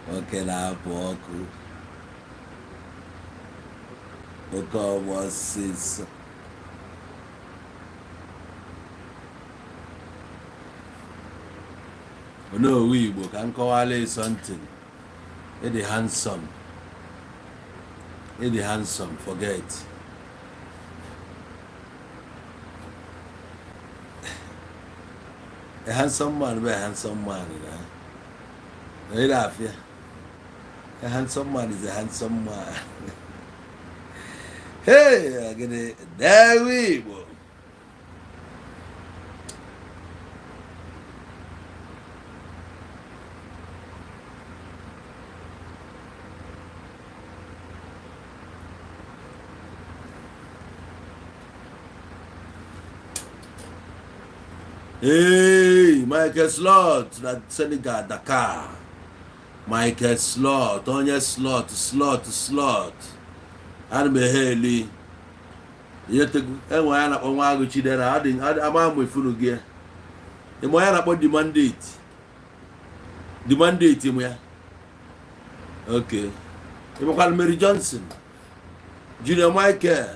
Nwoke na-apụ ọkụ, oke ọgbọ ọsịsọ. Onowu Igbo, ka m kọwala something. Ịdị handsome, ịdị handsome, forget. A handsome man bụ a handsome man. Na ị na-afịa, a handsome man is a handsome man. Hey, gịnị dewe Igbo? Hey, Michael Slot na Senegal, Dakar. Michael Slot, onye slot slot slot. Ana m eghe eli ihe tego enwe ya na-akpọ nwa agụ Chidera ama m efunu gị. Ịmụ ya na-akpọ the mandate, the mandate mụ ya. Okay, ịmakwara Mary Johnson, Junior Michael,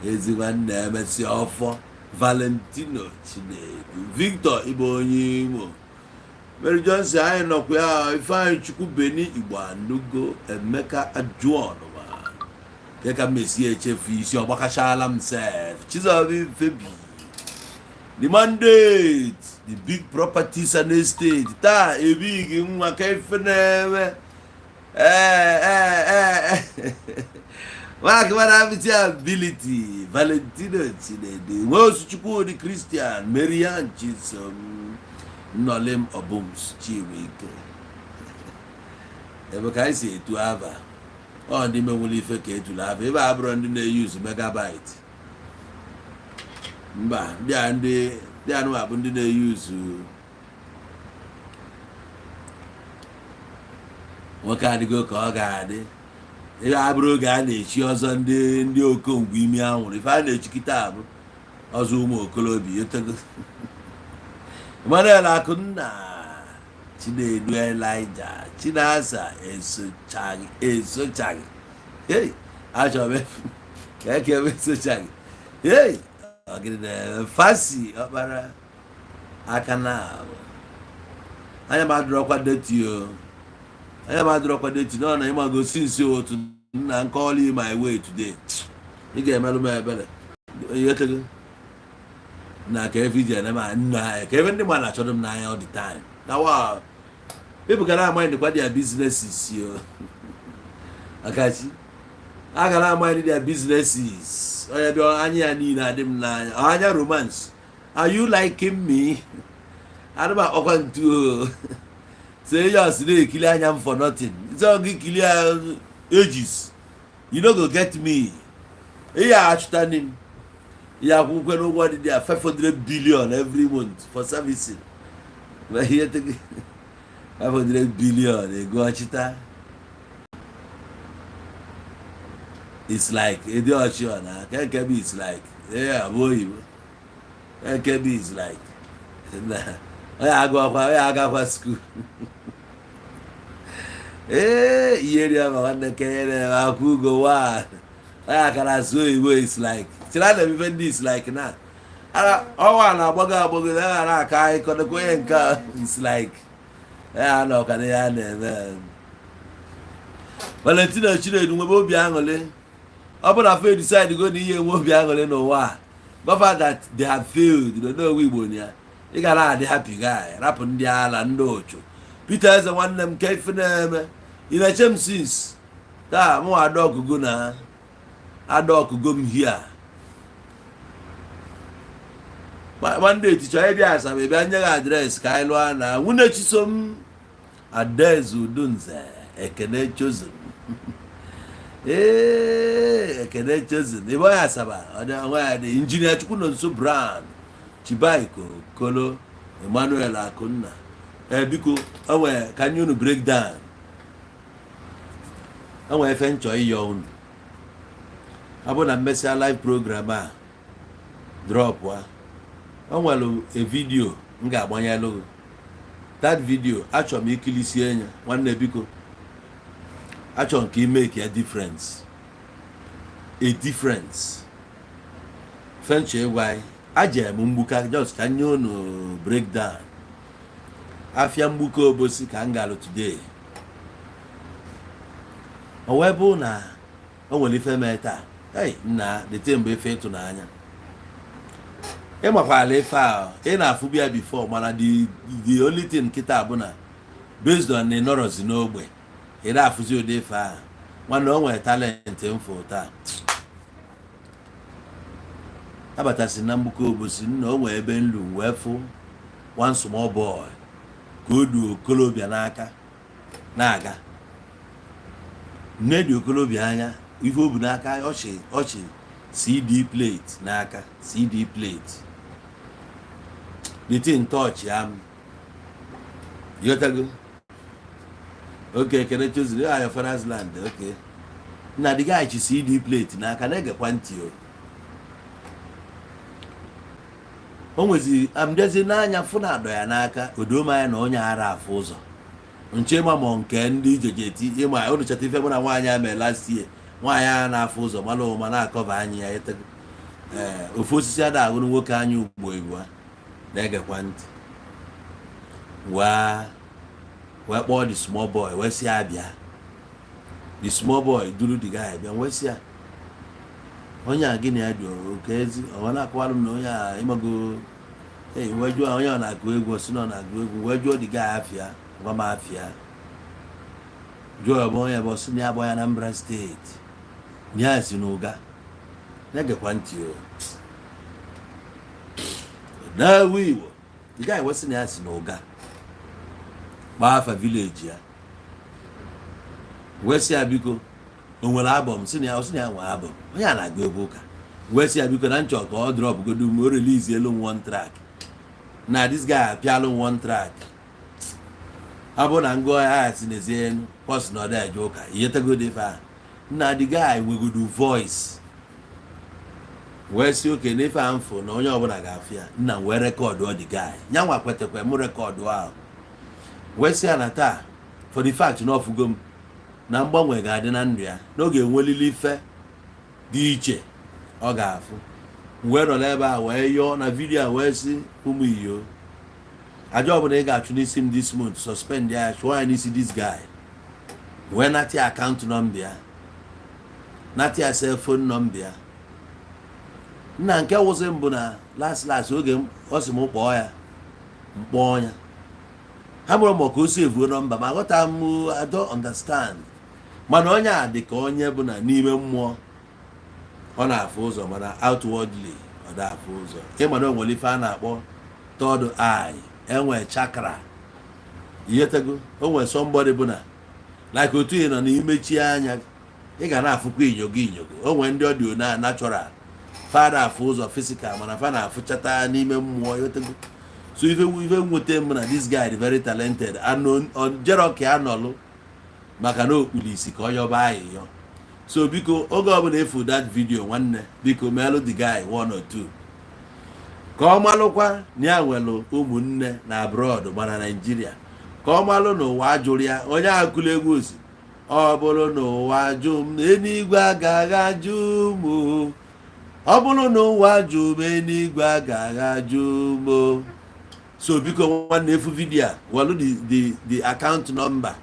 ezi nwanne emesi ọfọ, Valentino Chinedu, Victor ịbụ onye Imo, Mary Johnson, anyị nọkwa ya. Ifeanyị Chukwu Beni Igbo anụgo, Emeka Ajuọnụma ke ka m esi echefu isi ọgbakachala m sef. Chizoba Ifebi, the mandate, the big properties and estate. Taa ebighị nwa ka ife na-eme. Ee ee ee, Mark Manabiti ability, Valentino Chinedu, Nwosu Chukwudi Christian, Marian Chisom, Nnolim Obums, Chibuike. Ebe ka anyị si etu aba ọ ndị menwere ife ka etulu aba ebe a bụrụ ndị na-eyuzu megabyte. Mba, ndị a ndị ndị anụma bụ ndị na-eyuzu. Nwoke adịgo ka ọ ga-adị. Ihe abụrụ oge a na-echi ọzọ ndị okongwu imi anwụrụ, ife a na-echi kịta abụ ọzọ ụmụ okorobịa etego. Emmanuel Akụnna, Chinedu, Elijah Chinasa, esochaghị esochaghị. Hey, achọrọ m ka eke m esochaghị. Hey, ọ gịnị na-eme? Fasi ọkpara aka na abụ anya m adịrọkwa dirty o, anya m adịrọkwa dirty nọ na ịmago sinsi otu nna nkọli my way today. Ị ga-emelụ m ebere ihe tego na ka efe iji ene ma nna ka ebe ndị mmadụ na-achọrọ m n'anya all the time. Na wa people ga na-mind kwa their businesses yo. Akachi a ga na-mind their businesses. Onye bịa, anya ya niile adị m n'anya, anya romance. Are you liking me? Adị m akpọkwa ntu o so onye ọsị na-ekili anya m for nothing. So gị kilie ya ages, you no go get me. Ihe achụta m ihe akwụkwọ n'ụgwọ dị ya 500 billion every month for servicing. Ma ihe 500 billion ego ọchịta, it's like ịdị ọchị ọ na ka nke bụ it's like ee abụ oyibo nke bụ it's like na onye agụakwa, onye agakwa school. Ee, ihe ri ama nwanne kenyere akwụ ugo wa onye akara asụ oyibo. It's like chira na ebife ndị it's like na ọnwa na-agbago agbago na ya na-akọ akụkọ nekwa onye nke a it's like ya na ọkana ya na-eme. Valentino Chinedu, nwebe obi aṅụrị. Ọ bụ na fe decide go na ihe enwe obi aṅụrị n'ụwa a gọva that they have failed n'owe Igbo na ya ị ga na-adị happy guy. Rapụ ndị ala ndị ụchụ. Peter Eze nwanne m, ke ife na-eme? Ị na-eche m since taa. Mụ ada ọkụgo na ada ọkụgo m hia mandate chọọ ịbịa Asaba, ịbịa nye gị address ka anyị lụọ na nwunye Chisom Adaeze Udunze. Ekene Chosen, ee, Ekene Chosen, ebe onye Asaba onwe ya dị. Injinia Chukwunonso Brown, Chibaiko Kolo, Emmanuel Akunna. Ee, biko, onwe ka nye unu breakdown. Onwe efe nchọ ịyọ unu. Ọ bụ na mmesịa live program a drop a O nwere a video m ga-agbanyelụ gị. That video, achọrọ m ikilisie anya. Nwanne, biko, achọrọ m ka ị make a difference, a difference. Fenchọ ịgwa anyị, ajere m Mgbuka just ka nye unu breakdown afịa Mgbuka Obosi ka m galụ today. O wee bụ na o nwere ife mee taa. Hey, nna, the thing bụ ife ịtụnanya. Ịmakwala ife a ị na-afụbu ya before, mana the only thing nkịta bụ na based on na ị nọrọzi n'ogbe, ị na-afụzi ụdị ife ahụ. Nwanne, o nwere talent mfụ taa. Abatasị na Mgbuka Obosi, nna, o nwere ebe nlu wee fụ one small boy ka o du okolobịa n'aka na-aga. Nne dị okolobịa anya, ife o bu n'aka, ọchị ọchị, CD plate n'aka, CD plate. The thing touch ya m. Ịghọtago? Okay, kene choziri ya, your father's land. Okay, nna, the guy chi CD plate n'aka na-egekwa ntị. O nwezi amdezi n'anya, fụ na adọ ya n'aka, odoma anya na onye ara afụ ụzọ nche ịma ma nke ndị ijeje eti ịma unu cheta ife mụ na nwaanyị a mee last year. Nwaanyị a na-afụ ụzọ mara ụma na-akọva anya ya etego. Ee, ofu osisi ada ahụrụ nwoke anya ugbo igbo na-egekwa ntị. Wee kpọọ the small boy, wee sị ya bịa. The small boy duru the guy bịa, wee sị ya, onye a, gịnị ya dị oke ezi? Ọ na-akọwalụ m na onye a, ịmago, ee, wee jụọ onye ọ na-agụ egwu. Ọ sị na ọ na-agụ egwu. Wee jụọ the guy afịa, gwa m afịa. Jụọ ya bụ onye bụ, ọ sị na ya bụ ya Anambra Steeti, na ya si n'Ụga. Na-egekwa ntị o na-ewu Igbo. The guy wee sị na ya si n'Ụga, gbaa afa village ya. Wee sị ya, biko, o nwere album? Sị na ya, ọ sị na ya nwere album. Onye a na-agụ egwu ụka. Wee sị ya, biko, na nchọ ka ọ drop godu m, o release elu m one track. Na this guy apịalụ m one track. Ọ bụrụ na ngụọ ya, ya si n'ezie elu pọs na ọ dị eje ụka ihe tegodi ife ahụ. Nna, the guy nwegodu voice. Wee sị oke n'ife a mfụ na onye ọbụla ga-afụ ya. Nna m, wee record ọ the guy nyanwa kwetekwe m record ahụ. Wee sị ya na taa, for the fact na ọfụgo m na mgbanwe ga-adị na ndụ ya, n'oge enwelili ife dị iche ọ ga-afụ. M wee nọ n'ebe a wee yọọ na video a, wee sị, ụmụ iyo, aja ọbụla ị ga-achụ n'isi m this month, suspend ya, chụọ ya n'isi this guy. Wee nata ya account number ya, nata ya cellphone number ya. Nna, nke wụsị mbụ na last last, oge ọ sị m kpọọ ya, m kpọọ ya, ha mụrụ ma ka o si evuo number ma aghọta m. I don't understand. Mana onye a dị ka onye bụ na n'ime mmụọ ọ na-afụ ụzọ, mana outwardly ọ da-afụ ụzọ. Ịma na o nwere ife a na-akpọ third eye, enwe chakra ihetego. O nwere somebody bụ na like otu ị nọ na imechi anya, ị ga na-afụkwa inyogo inyogo. O nwere ndị ọ dị na natural fa afụ ụzọ physical, mana fa na-afụchata n'ime mmụọ, ihetego. So ife nweta m na this guy dị very talented and jero ka ya nọlụ maka na okpuru isi ka ọ yọba ayịyọ. So biko, oge ọbụla efu that video, nwanne, biko, meelụ the guy one or two ka ọ malụkwa na ya nwere ụmụnne na abroad, mana Naijiria, ka ọ malụ na ụwa jụrụ ya. Onye akụla egwu osi, ọ bụrụ na ụwa jụ m, eluigwe agaghị ajụ m o. Ọ bụrụ na ụwa jụ m, eluigwe agaghị ajụ m o. So biko, nwanne, efu video a, welụ the account number.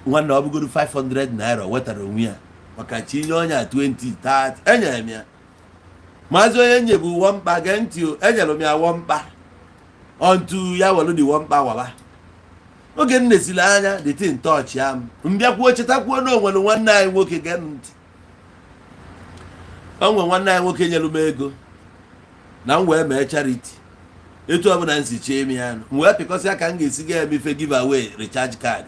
Nwanne, ọ bụgoro 500 naira, o wetara onwe ya maka chinye onye a 20 30. Enyere m ya, maazị onye nyebu wọmkpa. Gee ntị o, enyere m ya wọmkpa ontu ya welu dị wọmkpa waba. Oge m nesiri anya the thing touch ya m, mbịakwuo chetakwuo na onwere nwanne anyị nwoke. Gee m ntị, o nwere nwanne anyị nwoke nyere m ego na m wee mee charity. Etu ọbụla m si chee m ya nụ, m wee pịkọsịa ka m ga-esi ga eme ife give away recharge card.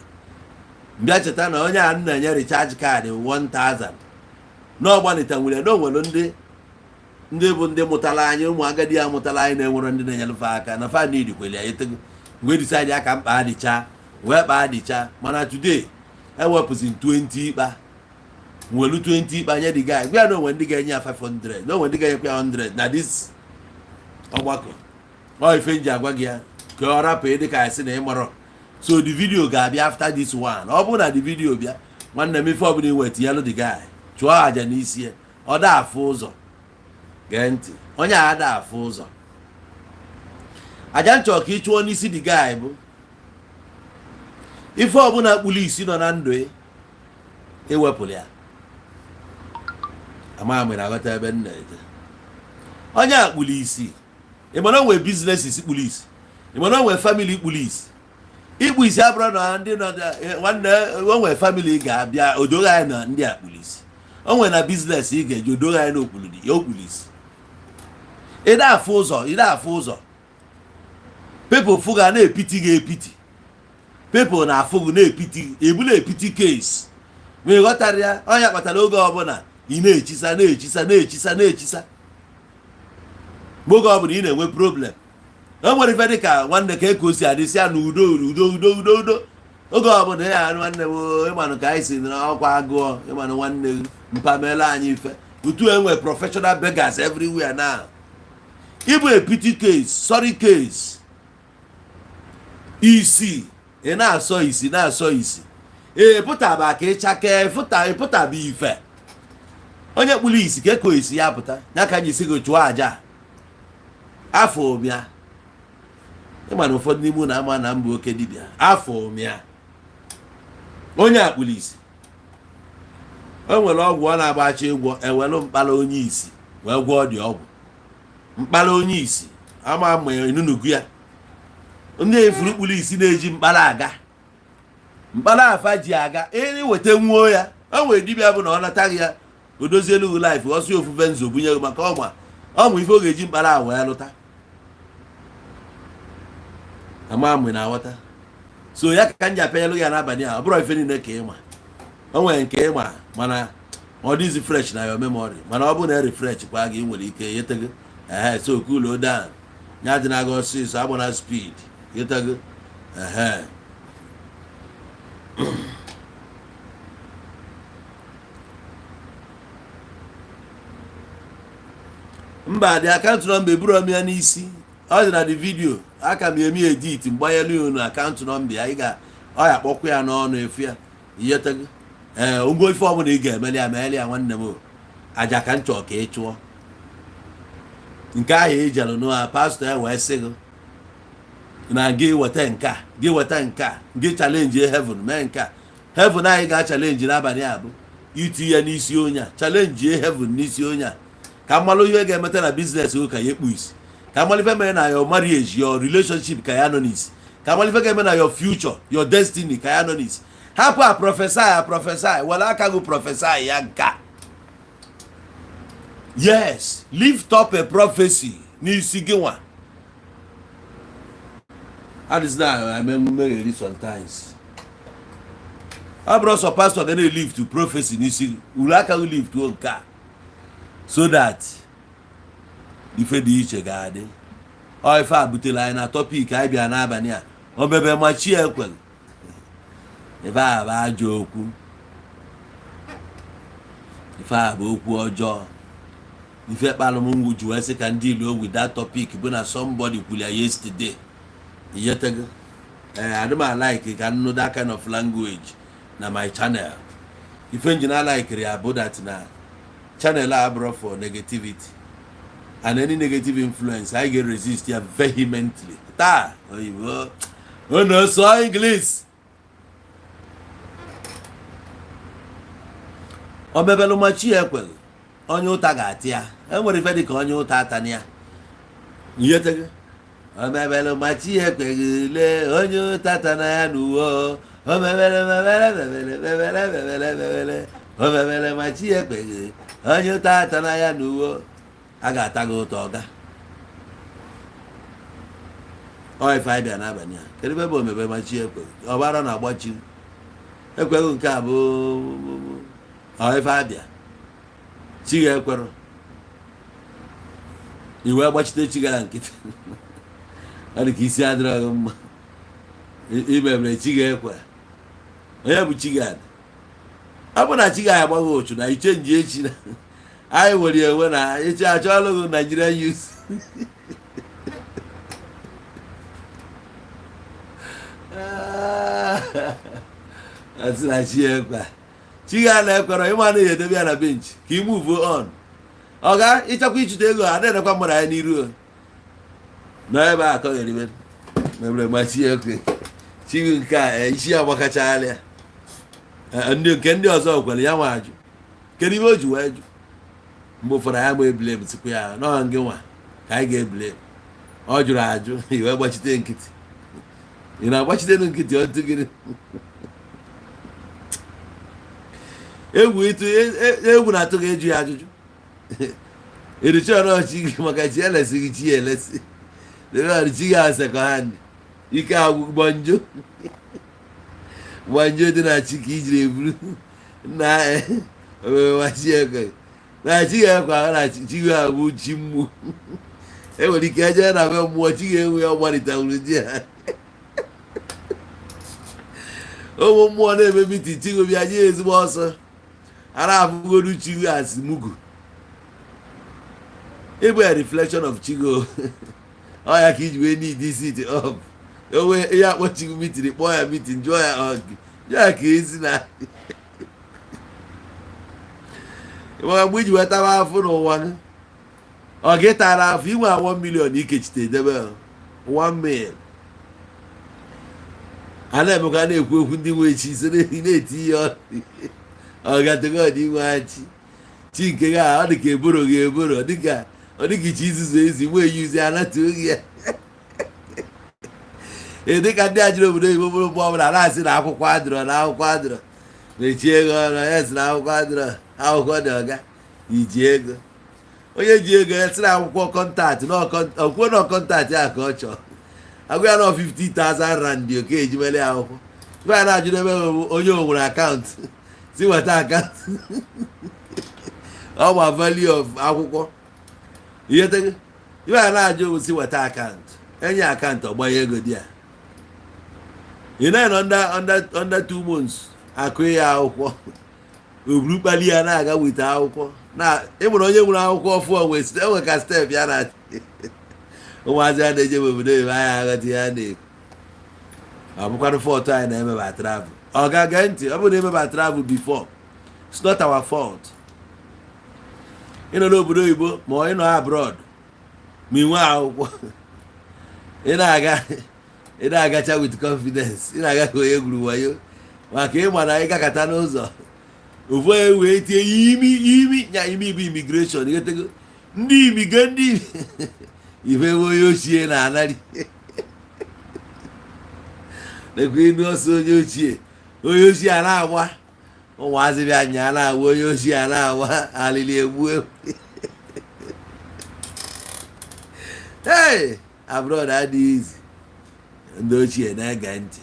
Mbịa cheta na onye a m na-enye recharge card 1000 na ọgbanịta nwere na onwere ndị bụ ndị mụtara anyị, ụmụ agadi a mụtara anyị, na-enwere ndị na-enyere aka na fa need kwere ya etego. Wee decide aka mkpa adịcha, wee kpa adịcha. Mana today ewepụzi 20 ikpa, nwelu 20 ikpa nye the guy. Gwa ya na onwe ndị ga-enye ya 500, na onwe ndị ga-enyekwa ya 100 na this. Ọgbakọ ọ ife nji agwa gị ya ka ọ rapụ ịdị ka asị na ị marọ. So the video ga-abịa after this one. Ọ bụrụ na the video bịa, nwanne m, ife ọbụla iweta ya, the guy, chụọ aja n'isi ya. Ọ da afụ ụzọ. Gee ntị, onye a ada afụ ụzọ. Aja nchọ ka ị chụọ n'isi the guy bụ ife ọbụla kpuru isi nọ na ndụ ya, ewepụrụ ya. Ama mere aghọta ebe m na-eje. Onye a kpuru isi. Ị mara onwe business kpuru isi, ị mara onwe family kpuru isi. Ikpu isi abụrụ na ndị nọ nwanne onwe family ga-abịa odoghị anyị na ndị a kpuru isi. Onwe na business ị ga-eji odoghị anyị na okpuru ya okpuru isi. Ị na-afụ ụzọ, ị na-afụ ụzọ. People fụ ga na-epiti gị epiti. People na-afụ gị na-epiti, ebula epiti case ma ị ghọtara ya. Ọnya kpatara oge ọbụla ị na-echisa, na-echisa, na-echisa, na-echisa. Mgbe oge ọbụla ị na-enwe problem, o nwere ife dịka nwanne ka eko si adịsị ya na udo, udo, udo, udo, udo. Oge ọbụla ya, nwanne m, ịmanụ ka anyị si n'ọkwa agụọ, ịmanụ nwanne gị mpamela anyị ife otu enwe professional beggars everywhere now. Ịbụ a pity case, sorry case. Isi ị na-asọ isi, na-asọ isi. Ee, pụtaba ka ịchake fụta, ịpụtaba ife. Onye kpuru isi ka eko isi ya pụta ya ka anyị si gị chụọ aja afọ ụmịa. Ịma na ụfọdụ n'ime unu ama na mbụ oke dibịa afọ ụmịa. Onye a kpuru isi, o nwere ọgwụ ọ na-agbachi ịgwọ. Ewelu mkpara onye isi wee gwọọ dị ọgwụ mkpara onye isi. Ama ma enunugu ya. Ndị efuru kpuru isi na-eji mkpara aga, mkpara afa ji aga iweta nwuo ya. O nwere dibịa bụ na ọ nataghị ya, o dozielu gị life ọsị ofufe nzo bunye gị, maka ọma ọmụ ife ọ ga-eji mkpara a wee lụta. Ama mgbe na-aghọta. So ya ka m ji apịanyelụ ya n'abalị a. Ọ bụrụ ife niile ka ịma, o nwere nke ịma, mana ọ dịzi fresh na your memory. Mana ọ bụrụ na e refresh kwa gị, ị nwere ike yetego. Ehe, so cool down ya dị na-aga ọsịsọ, agbana speed, yetego. Ehe, mba, dị account number eburu m ya n'isi. Ọ dị na the video. Aka m eme edit mgbanyelu ya unu account number ya. Ị ga ọ ya kpọkwa ya n'ọnụ efu ya, iyetego. Ee, ụgwọ ife ọbụla ị ga-emeli ya, meeli ya. Nwanne m o, aja ka m chọọ ka ị chụọ nke ahụ ị jere nụa pastọ ya wee sị gị na gị weta nke a, gị weta nke a, gị challenge heaven, mee nke a. Heaven anyị ga-achallenge n'abalị a bụ iti ya n'isi onye a. Challenge heaven n'isi onye a ka mmalụ ihe ga-emeta na business ka ya ekpu isi, ka mmalụ ife mere na your marriage, your relationship ka ya nọ n'isi, ka mmalụ ife ga-eme na your future, your destiny ka ya nọ n'isi. Hapụ a prophesy, a prophesy, were aka gị prophesy ya nka. Yes, lift up a prophecy n'isi gị nwa. Adịzina eme mmegheri sometimes. Ọ bụrụ sọ pastọ ga na-elift prophecy n'isi gị, uru aka gị lift nke a so that ife dị iche ga-adị. Ọ ife a butere anyị na topic anyị bịa n'abalị a. Obebe machie ekweghị. Ife a bụ ajọ okwu, ife a bụ okwu ọjọọ. Ife kpalụ m ngwu ji wee sị ka ndị ilu with that topic bụ na somebody kwuru ya yesterday, iyetego. Ee, adị m alike ka nnụ that kind of language na my channel. Ife njin alikiri ya bụ that na channel a abụrụ for negativity and any negative influence. I get resist ya vehemently. Taa oyibo unu sụọ English, o mebelụ machi ya ekweghị. Onye ụta ga-atị ya. E nwere ife dịka onye ụta atani ya, iyetego. O mebelụ machi ya ekweghị. Lee onye ụta tana ya n'uwe. O mebele, mebele, mebele, mebele, mebele, mebele. O mebele machi ya ekweghị. Onye ụta atana ya n'uwe. A ga-ata gị ụta ọga. Ọ ife anyị bịa n'abalị a. Kedu ebe bụ omebe machi ekweghị? Ọbara na-agbachi ekweghị. Nke a bụ ọ ife abịa chi ga-ekwerọ iwe gbachite chi ga nkịtị. Ọ dị ka isi adịrọ gị mma. Imebere chi ga-ekwe. Onye bụ chi ga-adị? Ọ bụ na chi ga-agbaghị ụchụ na ichange echi na anyị nwere enwe na echi achọọlụ gị Nigerian youth. Asị na chi ya ekwe, chi ga na-ekwere ịma na edebe ya na bench ka ị move on. Ọ ga ịchọkwa ịchụta ego a na-enekwa mmadụ anya n'iru o. Nọ ebe a akọgheribe mebere ma chi ya ekwe, chi gị nke a isi ya gbakachala ya. Ndị nke ndị ọzọ kwere ya nwa ajụ, kedu ihe o ji wee jụ? Mgbe ụfọdụ anyị ma ebule sikwa ya nọọ ngị nwa ka anyị ga-ebule. Ọ jụrụ ajụ, iwe gbachite nkịtị. Ị na-agbachite nkịtị otu gịnị? Egwu ịtụ egwu na-atụ gị ịjụ ya ajụjụ. Ericha ọnọchi gị maka chi elesi gị, chi ya elesi chi gị second hand. Ike agwụ, gbọnjo gbọnjo dị na chi ka ijiri eburu nna omewa. Chi ekwe na chi ga-ekwe ahụ na chi ga-abụ chi mmụọ. Enwere ike eje na be mmụọ, chi ga-enwe ya ọgbalitawuru di ya. Ụmụ mmụọ na-eme meeting, chi gị bịa nye ya ezigbo ọsọ. A na-afụgodu chi gị as mugu, ịbụ a reflection of chigo. Ọ ya ka iji wee need sit up onwe ihe akpọ chi gị meeting, kpọọ ya meeting, jụọ ya ọ jụọ ya ka ezi na maka mgbe iji wetara afụ n'ụwa gị. Ọ gị tara afụ inwe 1 million ikechite edebe 1 mil. A na-emekwa na-ekwu okwu ndị nwe chi so na-eti ihe ọgatogod inwe chi chi nke gị a, ọ dị ka eboro gị eboro, ọ dịka ọ dịka chi izuzu ezi nwe yuzi anata oge ya. Ee, dịka ndị a jiri obodo oyibo bụrụ mgbe ọbụla na-asị na akwụkwọ adịrọ, na akwụkwọ adịrọ, mechie ego ọnụ ya, sị na akwụkwọ adịrọ. Akwụkwọ dị, ọga iji ego. Onye ji ego ya sị na akwụkwọ contact, okwuo na contact ya ka ọ chọọ, agwa ya na 50,000 rand oke ejimele ya akwụkwọ. Ife a na-ajụ n'ebe bụ onye o nwere account, si weta account. Ọ ma value of akwụkwọ ihe tego. Ife a na-ajụ bụ si weta account, enye account, ọgbanye ego dị ya. Ị na-anọ under 2 months, akụ ya akwụkwọ, oburu kpali ya na-aga weta akwụkwọ na ịmụrụ onye nwere akwụkwọ ọfụ onwe enwe ka step ya na ụmụazị a na-eje obodo oyibo anyị aghọta ihe a na-ekwu. Ọ bụkwanụ fault anyị na-emeba travel. Ọ ga-ege ntị, ọ bụrụ na emeba travel before, it's not our fault. Ịnọ n'obodo oyibo ma ọ ịnọ abroad ma ị nwee akwụkwọ, ị na-aga, ị na-agacha with confidence, ị na-aga ka onye gwuru wayo, maka ịma na ịgakọta n'ụzọ, ofu onye wee tie imi imi nya imi bụ immigration. Ịghọtago? Ndị imigo ndị ife onye ochie na-anarị lekwa inu ọsọ onye ochie, onye ochie a na-agba ụmụazị bịa nya na-agba onye ochie a na-agba alili egbu egbu. Hey, abroad adịghị izi. Ndị ochie na-ege ntị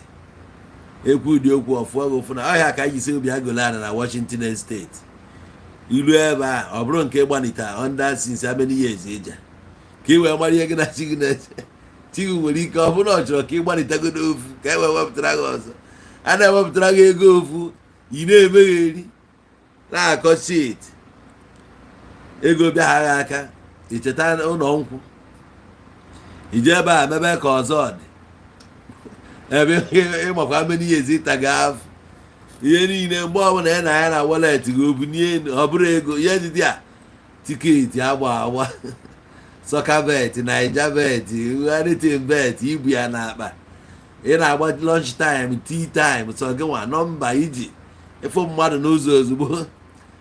ekwu ụdị okwu ọfụọ gị ụfụ na ọhịa ka anyị si obi agolo ana na Washington State. Ilu ebe a, ọ bụrụ nke gbanita under since how many years ịja ka ị wee mara ihe gị na chi gị na-eche. Chi gị nwere ike ọ bụrụ na ọ chọrọ ka ị gbanitagodo ofu ka e wee wepụtara gị ọzọ. A na-ewepụtara gị ego ofu, ị na-emegheri na-akọ shit. Ego bịa ha gị aka, icheta ụlọ nkwụ ije ebe a mebe ka ọzọ dị ebe ịmakwa many years ịta gị afụ ihe niile. Mgbe ọbụla ị na ya na wallet gị obunie elu, ọ bụrụ ego ihe dị a, ticket agba agba, soccer bet, Naija bet, anything bet, ibu ya n'akpa, ị na-agba lunch time, tea time, sọ gị nwa nọmba iji ịfụ mmadụ n'ụzọ ozugbo.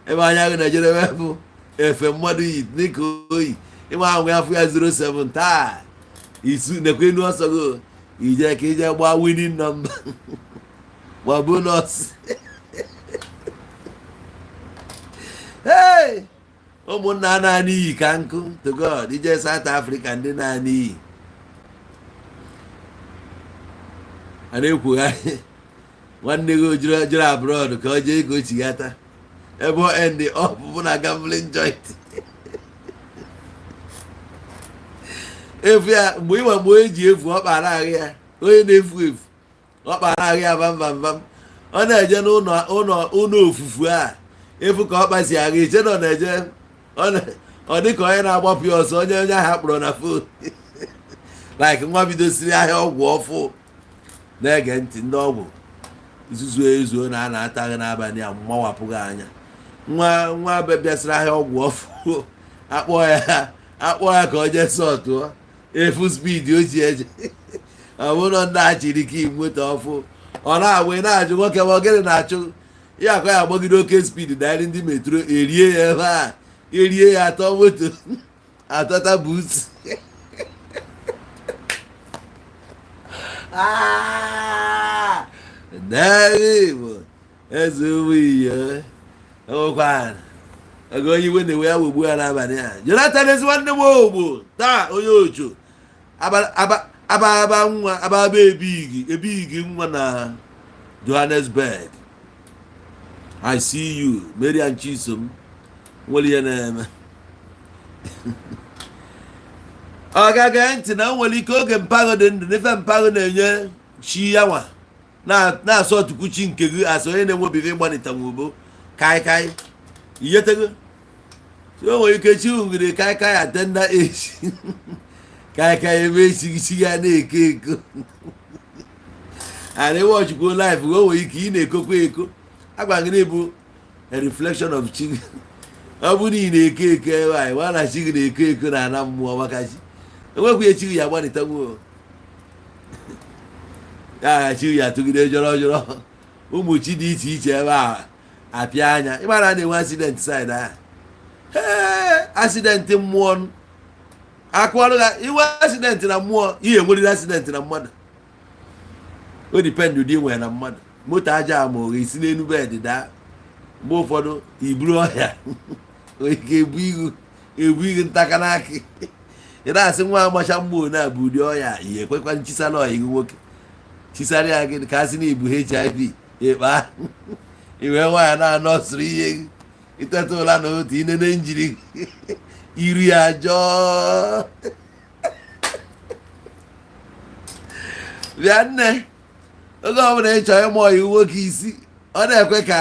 Ebe anya gị na-ejedebe bụ efe mmadụ yi dịka oyi ịnwe ahụ ya afụ ya 07 taa isu nekwa enu ọsọ gị ije ka ije gbaa winning number, gba bonus. Hey, ụmụnna naanị iyi ka nkụ. To God, ije South Africa, ndị naanị iyi a na-ekwugharị nwanne gị ojiri jere abroad ka ọ jee ka o chighata ebe ọ end up bụ na gambling joint. Efu ya mgbe ịma mgbe onye ji efu ọ kpara ahụ ya, onye na-efu efu ọ kpara ahụ ya bam bam bam. Ọ na-eje n'ụlọ ụlọ ụlọ ofufu a efu ka ọ kpasi agha iche na ọ na-eje, ọ dị ka onye na-agbapụ ya ọsọ, onye ahụ akpọrọ na phone, like nwa bidosiri ahịa ọgwụ ọfụ. Na-ege ntị, ndị ọgwụ izuzu ezuo na a na-ata gị n'abalị a, mmawapụ gị anya. Nwa nwa bịasịrị ahịa ọgwụ ọfụ, akpọ ya, akpọ ya ka o jee sọtụọ efu speed o ji eje. Ọ bụrụ na ndị a chịrị ike moto ọfụ, ọ na-agba, ị na-ajụ nwoke ma ọ gịnị na-achụ ya, akọ ya agbagide oke speed narị. Ndị metro erie ya ebe a, erie ya, atọ moto atọta buutu. Ah! N'ebe eze ụmụ iyo enwekwa ego onye iwe na-ewe ya wegbu ya n'abalị a. Jonathan, ezi nwanne m, ogbo taa onye ocho aba nwa aba ebigi ebigi nwa na Johannesburg. I see you, Marian Chisom. Nwere ihe na-eme. Ọ ga-ege ntị na o nwere ike oge mpaghara dị ndụ n'ife mpaghara na-enye chi ya nwa na-asọ ọtụkwu chi nke gị asọ onye na-enwebighị ịgbanịta nwubo kaikai iyetego. O nwere ike chi ngiri kaikai at tender age, kaikai ebe echi gị chi ga na-eko eko and ịwọchikwuo life. O nwere ike ị na-ekokwa eko agwa gị na ịbụ a reflection of chi gị. Ọ bụrụ na ị na-eko eko ebe anyị nwa na chi gị na-eko eko na ana mmụọ, maka chi enwekwa echi gị ya agbanịtanwuo ya, chi ya atụgide jọrọ jọrọ. Ụmụ chi dị iche iche ebe a apịa anya. Ịmara a na-enwe accident side ahụ. Ee, accident mmụọ akụọrụ ga inwe accident na mmụọ, ihe enweriri accident na mmadụ. O depend ụdị nwere na mmadụ. Moto aja ma ọ ga-esi n'elu bed daa. Mgbe ụfọdụ iburu ọhịa ike ebu ihu ebu ihu ntaka n'akị. Ị na-asị nwa amacha mmụọ na bụ ụdị ọya ihe ekwekwa nchisara ọyị gị nwoke chisara ya gị ka a sị na ibu HIV ịkpa iwe nwaanyị na-anọsụrụ ihe gị. Iteta ụla na otu inene njiri iru ya jọọ. Bịa nne, oge ọbụla ị chọrọ ịmụ ọyị nwoke isi, ọ na-ekwe ka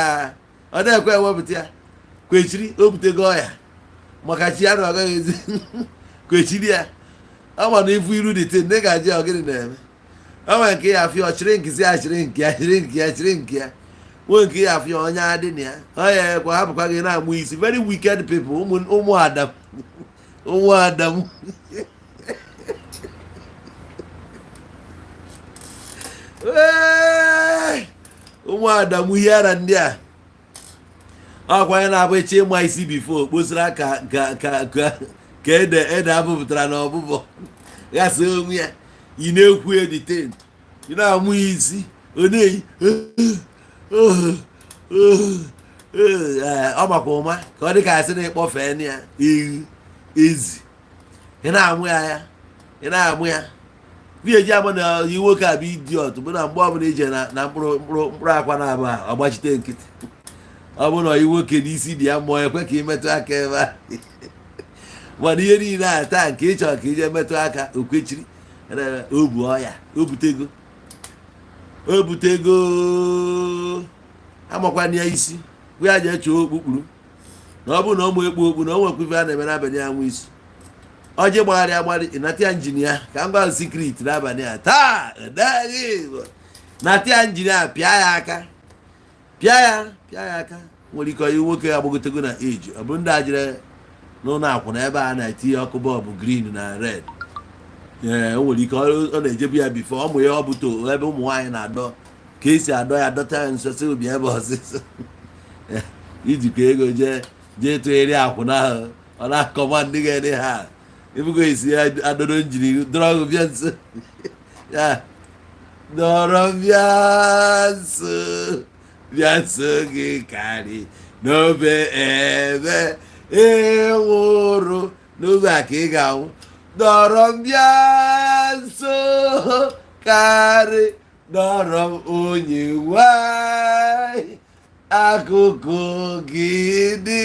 ọ na-ekwe ewepụta ya kwechiri o butego ọya maka chi ya na ọ gaghị ezi kwechiri ya. Ọ ma na ifu iru dị tin, dị ga-ajụ ya ọ gịnị na-eme. O nwere nke ya afịa ọ chịrị nkịsị ya, chịrị nke ya, chịrị nke ya, chịrị nke ya. Nwee nke ya afịa onye adị na ya, ọ ya ekwe hapụkwa gị na-amụ isi. Very wicked people. Ụmụ ụmụ Adam, ụmụ Adam. Ee, ụmụ Adam, ihe ara ndị a ọkwa ya na-abụ eche ịma isi before kposara ka ka ka ka ka ede ede abụpụtara na ọbụbọ ghasa onwe ya. Ị na-ekwu editin, ị na-amụ ya isi, ọ na-eyi ọ makwa ụma ka ọ dị ka asị na ịkpọfee ya ewu ezi. Ị na-amụ ya ya, ị na-amụ ya bi eji ama na yi nwoke a bụ idiot bụ na mgbe ọbụla ije na mkpụrụ mkpụrụ mkpụrụ akwa na-abụ a ọ gbachite nkịtị. Ọ bụrụ na oyi nwoke n'isi dị ya mmụọ ekwe ka ị metụ aka ebe a, mana ihe niile a taa nke ị chọrọ ka ije metụ aka okwechiri o bu ọya, o butego, o butego. Amakwana ya isi gwa ya jee chọọ okpukpuru na ọ bụrụ na ọ mụ ekpu okpu na o nwekwa ife a na-eme n'abalị ya nwe isi ọjị gbagharị agbagharị. Ịnata ya engine ya ka m gwa secret n'abalị a taa nata ya engine ya, pịa ya aka, pịa ya, pịa ya aka. Nwere ike onye nwoke agbagotego na age, ọ bụ ndị a jere n'ụlọ akwụna ebe a na-etinye ọkụ bulb green na red. Ee, o nwere ike ọ na-ejebu ya before ọ mụ ya. Ọ bụ to ebe ụmụ nwaanyị na-adọ ka esi adọ ya, dọta ya nso, sị obi ebe ọsịsọ ijikọ ego jee jee tụgharị akwụna ahụ. Ọ na-akọma ndị ga-ede ha ebugo esi ya adọrọ njiri dọrọ bịa nso ya, dọrọ bịa nso, bịa nso gị karị n'obe ebe enwụrụ n'obe a ka ị ga-anwụ. Dọrọ m bịa nso karị, dọrọ m onye nwanyị, akụkụ gị dị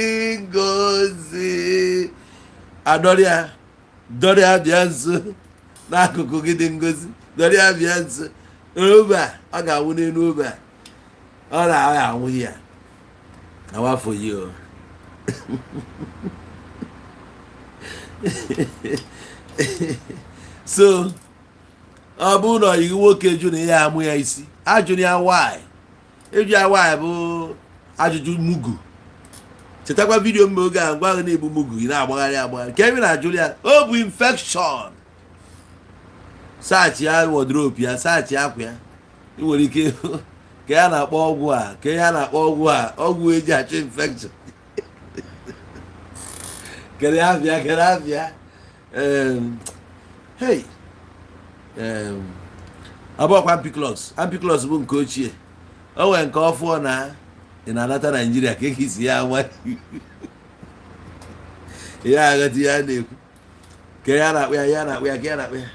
ngozi. Adọrịa dọrịa bịa nso n'akụkụ gị dị ngozi, dọrịa bịa nso obe a. Ọ ga-anwụ n'elu obe a, ọ na-agha anwụ ya awafọ yi o. So Ọ bụrụ na ọyị gị nwoke jụ na ihe amụ ya isi, ajụrụ ya why. Ịjụ ya why bụ ajụjụ mugu. Chetakwa video mgbe oge a ngwa ahụ na-ebu mugu, ị na-agbagharị agbagharị ka ebe na-ajụrụ ya. O bụ infection. Search ya wardrobe ya, search akwa ya. Ị nwere ike ka ya na-akpọ ọgwụ a, ka ya na-akpọ ọgwụ a, ọgwụ eji achụ infection. Kere abịa, kere abịa. Hey, ọ bụkwa Ampiclox. Ampiclox bụ nke ochie. O nwere nke ọfụọ na ị na-anata Naijiria ka esi ya nwa ya aghọta ya na-ekwu ka ya na-akpụ ya, ya na-akpụ ya, ka ya na-akpụ ya.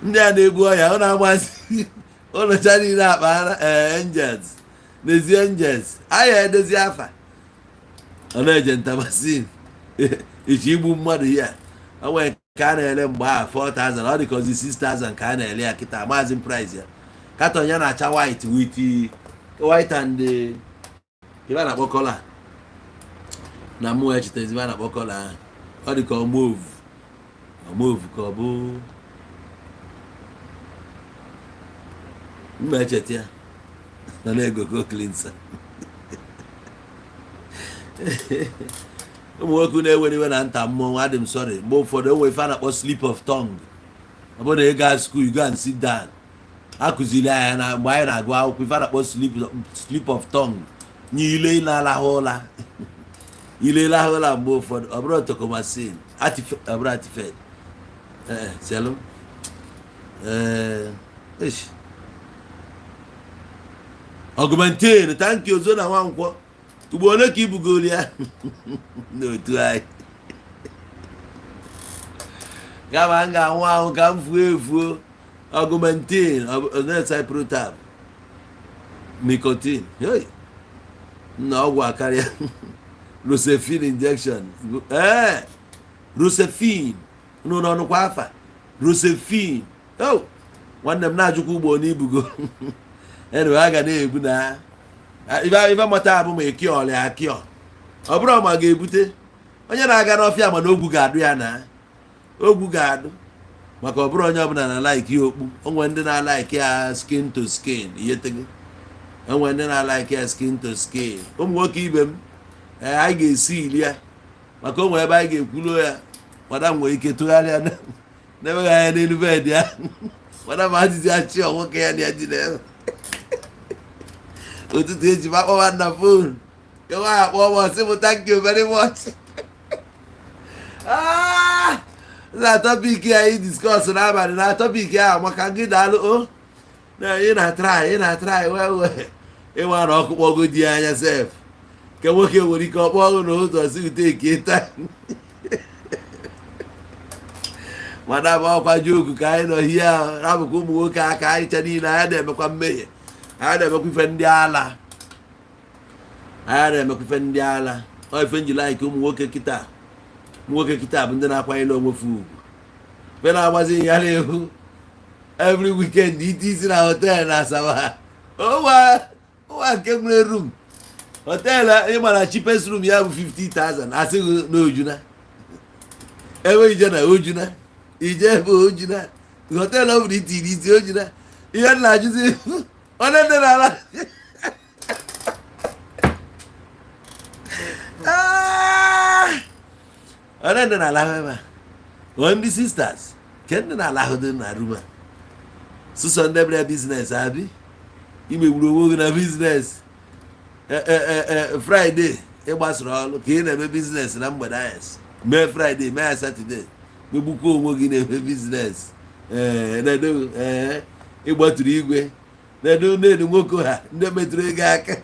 Ndị a na-ebu ọya, ọ na-amasị ụlọcha niile akpara. Ee, angels n'ezie, angels aya edozi afa. Ọ na-eje ntamasin iche igbu mmadụ ya. O nwere nke a na-ele mgbe a 4000, ọ dị ka ozi 6000 ka a na-ele ya kịta. Maazị, price ya, carton ya na-acha white with white and ebe a na-akpọ colour na mụ echetezi ebe a na-akpọ colour ahụ. Ọ dị ka ọ mauve, ọ mauve ka ọ bụ mma echeta ya nọ na-egoko cleanser. Ụmụ nwoke na-ewere iwe na nta mmọnwụ, adị m sorry. Mgbe ụfọdụ enwe ife a na-akpọ slip of tongue. Ọ bụrụ na ị gaa school, you go and sit down. Akụziri anyị na mgbe anyị na-agụ akwụkwọ ife a na-akpọ slip of tongue, nye ile na-alahụ ụla, ile lahụ ụla. Mgbe ụfọdụ ọ bụrụ tokomasin, ọ bụrụ atifed, ee selu, ee eish. Augmentin, thank you. Ozo na Nwankwọ, ugbo ole ka ibugoro ya n'otu anyị kama m ga-anwụ ahụ ka m fuo efuo. Augmentin, cyprotab, nicotine. Hey! Nna, ọgwụ akarịa. Rosefin injection, ee, Rosefin nụ n'ọnụkwa afa Rosefin. Oh, nwanne m na-ajụkwa ugbo n'ibugo. Anyway, a ga na-ebu na ife mata abụ ma eki ọlịa akịọ. Ọ bụrụ ma ga-ebute onye na-aga n'ọfịa, mana ogwu ga-adụ ya na ogwu ga-adụ, maka ọ bụrụ onye ọbụla na like okpu. Onwe ndị na-alike ya skin to skin ihetego. Onwe ndị na-alike ya skin to skin. Ụmụ nwoke ibe m, ee, anyị ga-esi ili ya maka onwe ebe anyị ga-ekwulo ya. Madam nwere ike tụgharịa na-enweghị anya n'elu bed ya. Madam adịzi achị ọ nwoke ya na ya dị na ụtụtụ eji m akpọwa na phone ka nwaanyị akpọ m, ọsị m, "Thank you very much." Ah! Na topic anyị discuss n'abalị na topic ahụ maka gị, daalụ o na ị na-atry, ị na-atry well well. Ịnwa na ọkụ kpọgo di ya anya sef nke nwoke nwere ike ọkpọ ọgụ n'ụzọ si ute eke taa. Mana bụ ọkwa joke ka anyị nọ hie ahụ rabụkwa ụmụ nwoke aka anyị cha niile. Anyị na-emekwa mmehie, anyị na-emekwa ife ndị ala, anyị na-emekwa ife ndị ala. Ọ ife nji like ụmụ nwoke kịta. Ụmụ nwoke kịta bụ ndị na-akwanyere onwe fa ugwu. Ife na-agbazi ya na-ehu every weekend ite isi na hotel na Asaba, ụwa ụwa nke nwere room hotel. Ịmara cheapest room ya bụ 50,000, asịghị na ojuna ebe ije na ojuna ije ebe ojuna hotel ọ bụla itiri isi ojuna. Ihe m na-ajụzi, onye ndị na-ala Ah! Onye ndị na-alahụ ebe a? Ọ ndị sisters ke ndị na-alahụ dị na room a, sụsọ ndị bịara business abi imegburu onwe gị na business. Friday ịgbasara ọrụ ka ị na-eme business na mgbede anyasị, mee Friday, mee ya Saturday, megbukwa onwe gị na-eme business. Ee, na-edo, ee, ịgbatụrụ igwe na-edo na-edo nwoke ha ndị metụrụ ego aka,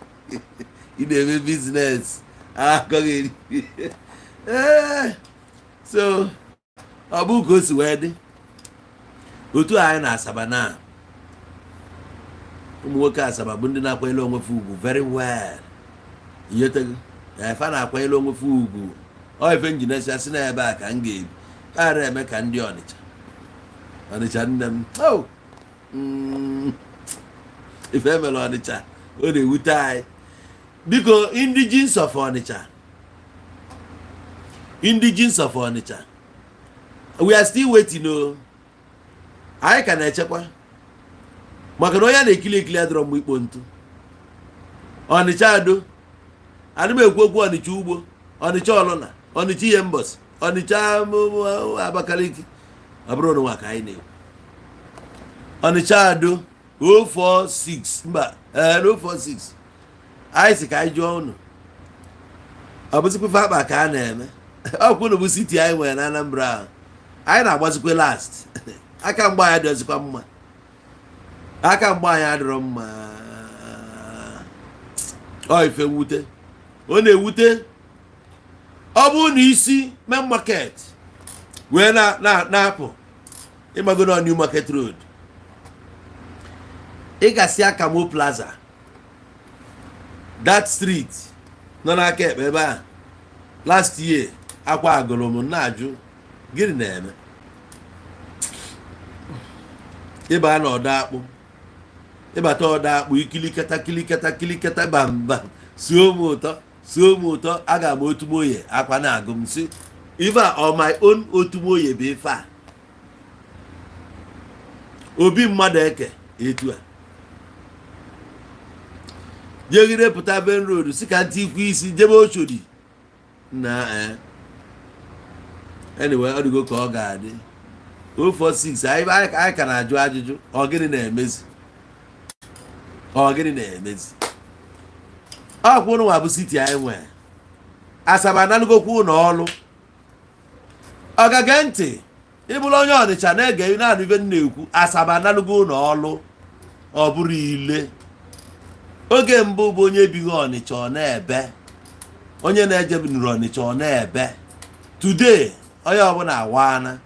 ị na-eme business akọghị eri. Ee, so ọ bụ ka o si wee dị otu a anyị na Asaba na ụmụ nwoke Asaba bụ ndị na-akwanyere onwe fa ugwu very well. Ihetego efa na-akwanyere onwe fa ugwu. Ọ ife njinesi asị na ebe a ka m ga-ebi kara eme ka ndị Ọnịcha. Ọnịcha nne m, oh! Ife emere Ọnịcha, ọ na-ewute anyị. Biko, indigenes of Ọnịcha, indigenes of Ọnịcha, we are still waiting o. Anyị ka na-echekwa maka na onye a na-ekili ekili adịrọ mgbe ikpo ntụ. Ọnịcha Ado, ana m ekwu okwu Ọnịcha Ugbo, Ọnịcha Ọlụna, Ọnịcha Ihe Mbọsị, Ọnịcha Abakaliki. Ọ bụrụ nwa ka anyị na-ekwu Ọnịcha Ado 046, mba, ee, 046. Anyị si ka anyị jụọ unu, ọ bụzikwa ife akpa ka a na-eme? Ọkwa unu bụ city anyị nwere na Anambra ahụ. Anyị na-agbazikwa last. Aka mgba anyị adịrọzikwa mma, aka mgba anyị adịrọ mma. Ọ ife mwute, ọ na-ewute. Ọ bụrụ na isi main market wee na-apụ, ịmago na New Market Road, ị gasị Akamo Plaza, that street nọ n'aka ekpe ebe a. Last year, akwa agụrụ m na-ajụ gịnị na-eme. Ịba na ọdọ akpụ, ịbata ọdọ akpụ, ikilikata kilikata kilikata, bambam, suo m ụtọ, suo m ụtọ. Aga m Otumoye, akwa na-agụ m si ife a on my own. Otumoye bụ ife a obi mmadụ eke etu a jegide pụta Ben Road, si ka ntị ikwu isi jebe Oshodi na anyway, ọ dịgo ka ọ ga-adị. 046, anyị ka na-ajụ ajụjụ, ọ gịnị na-emezi? Ọ gịnị na-emezi? Ọkwa ụnụ nwa bụ city anyị nwere. Asaba analụgokwa ụlọ ọrụ. Ọgaga ntị, ịbụrụ onye Ọnịcha na-ege naanị ife m na-ekwu, Asaba analụgo ụlọ ọrụ. Ọ bụrụ ile oge mbụ bụ onye ebighị Ọnịcha, ọ na-ebe onye na-eje nụrụ Ọnịcha, ọ na-ebe. Today, onye ọbụla awana.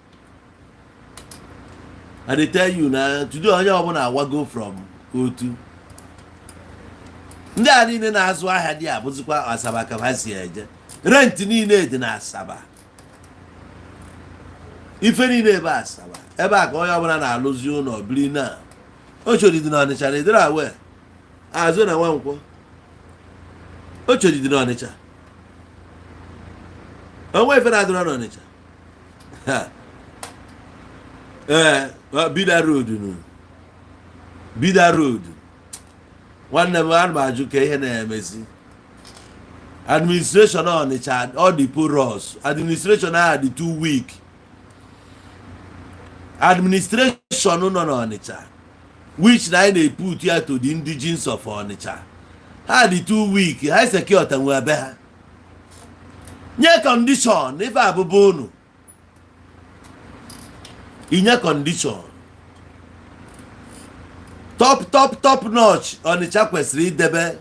I dey tell you na today, onye ọbụla awago from otu ndị a niile na-azụ ahịa dị abụzikwa Asaba ka ha si eje. Rent niile dị na Asaba, ife niile ebe Asaba, ebe a ka onye ọbụla na-alụzi ụlọ biri. Na Oshodi dị n'Ọnịcha na edere awe azụ na Nwankwọ. Oshodi dị n'Ọnịcha, onwe ife na-adịrọ n'Ọnịcha. Ha. Ee, Bida Road nụ, Bida Road. Nwanne m, ana m ajụ ka ihe na-emezi. Administration Ọnịcha, ọ dị porous. Administration ahụ dị too weak. Administration nọ n'Ọnịcha, which na anyị na-eput ya to the indigenes of Ọnịcha, ha dị too weak. Ha secure nwe ebe ha nye condition. Ife abụba unu inye condition top top top notch Ọnịcha kwesịrị idebe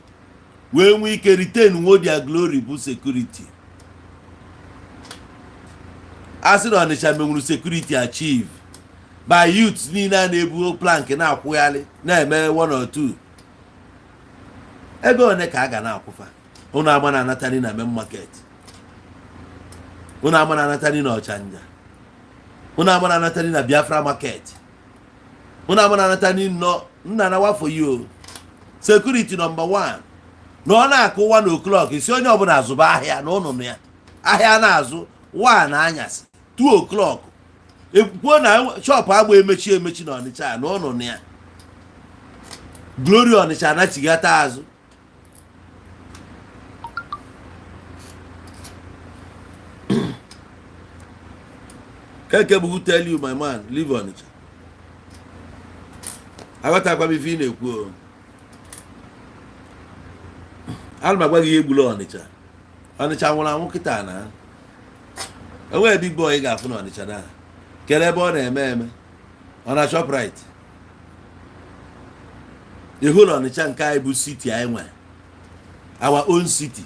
wee nwee ike retain nwo their glory bụ security. A sị na Ọnịcha menwuru security achieve by youths niile a na-ebu plank na-akwụgharị na-eme one or two. Ego one ka a ga na-akwụfa? Ụnụ ama na anatani na main market, ụnụ ama na anatani na Ọchanja, ụnụ ama na anatani na Biafra market, ụnụ ama na anatani nọ nna na wafọ yo. Security number one, na ọ na-akụ 1 o'clock, isi onye ọbụla azụba ahịa na ụnụ ya ahịa na-azụ 1 anyasị, 2 o'clock ekwuo na shop agba emechi emechi na Ọnịcha na ụnụ ya. Glory Ọnịcha anachighata azụ. Keke bụ who tell you, my man, leave Ọnịcha. Aghọtakwa m ife ị na-ekwu o. Ana m agwa gị ihe gburu Ọnịcha. Ọnịcha nwụrụ anwụ kịta. Na enweghị big boy ị ga-afụ na Ọnịcha na kere ebe ọ na-eme eme. Ọ na Shoprite ịhụ na Ọnịcha nke anyị bụ city anyị nwere, our own city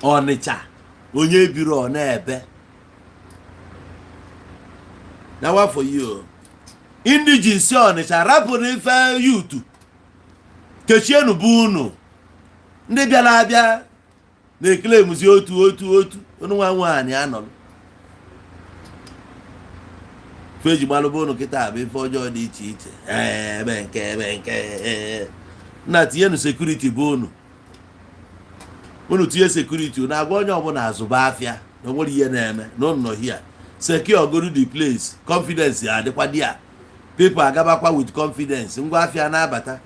Ọnịcha. Onye biri ọ na-ebe na wafọ yi o. Indigenes Ọnịcha rapụrụ ife youth kechienu bụ unu ndị bịara abịa na-ekele otu otu otu unu nwa nwaanyị anọrọ feji gbalụba unu kịta bụ ife ọjọọ dị iche iche. Ee, ebe nke ebe nke ee. Nna, tinyenu security bụ unu. Unu tinye security, unu agwa onye ọbụla azụba afịa na onwere ihe na-eme na unu nọ here. Secure godu the place, confidence ya adịkwa dị ya. People agabakwa with confidence. Ngwa afịa na-abata,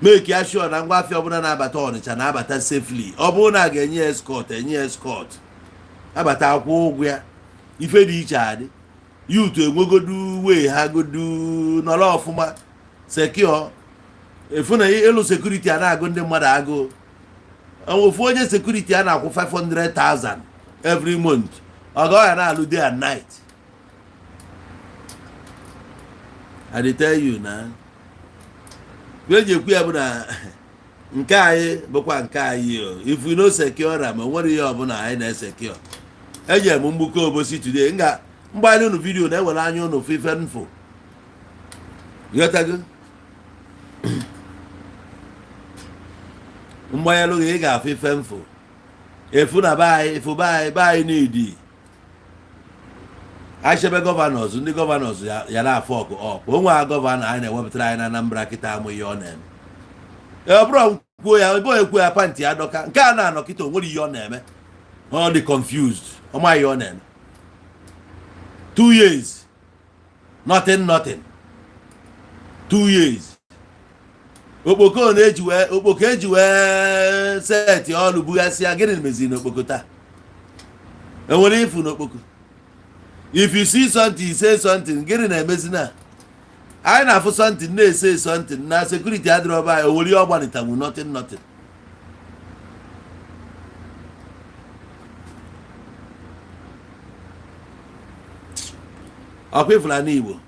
make ya sure na ngwa afịa ọbụla na-abata Ọnịcha na-abata safely. Ọ bụrụ na a ga-enye ya escort, enye ya escort, abata, akwụ ụgwọ ya. Ife dị iche adị. Youth enwegodu wee ha godu nọrọ ọfụma, secure. Efu na elu security a na-agụ ndị mmadụ agụụ. Ofu onye security a na-akwụ 500,000 every month, ọ ga ya na-alụ day and night. I dey tell you na eji ekwu ya bụ na nke anyị bụkwa nke anyị o. If we no secure am, o nwere ihe ọbụla anyị na-esecure. Ejere m Mgbuka Obosi today. M ga mgbali unu video na-ewere anya unu fụ ife mfụ. Ghọtago? Mgbanyelụ gị, ị ga-afụ ife mfụ efu na be anyị. Efu be anyị, be anyị n'idi achebe governors. Ndị governors ya na-afọ ọkụ ọkụ onwe ha. Governor anyị na-ewepụtara anyị na Anambra kịta amụ ihe ọ na-eme. Ọ bụrụ kwuo ya ebe ekwu ya pantị ya dọka. Nke a na-anọ kịta, o nwere ihe ọ na-eme. Ọ dị confused, ọ maghị ihe ọ na-eme. 2 years, nothing, nothing. 2 years. Okpoko na-eji wee, okpoko eji wee seti ọlụ bughasịa. Gịnị meziri n'okpoko taa? Enwere ifu n'okpoko? If you see something, say something. Gịnị na-emezi na anyị na-afụ something, na-ese something na security adịrọ be anyị? O nwere ihe ọ gbanitanwu? Nothing, nothing. Ọkwa ifụla n'Igbo